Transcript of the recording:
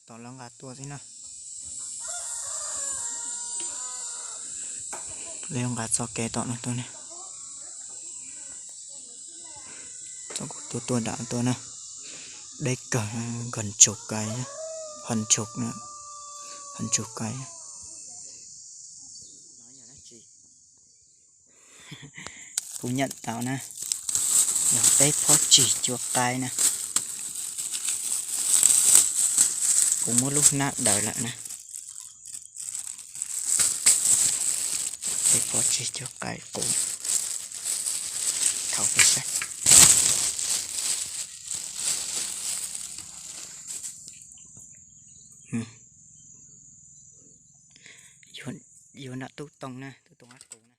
Tom lawv nqa tuaj xwb na. Lawv nqa txoj kev tom no tuaj ne. Txoj kuv tuaj tuaj nram tuaj na. Deb kawg, nkag ntsuj kais, ho ntsuj, ho ntsuj kais. Kuv nyeem tau na, yog peb pob tsig cua qaib na. Kuv muab lub hnab daws lawm na. Peb pob tsig cua qaib qus. Thaum peb saib, yuav nram tub toog na.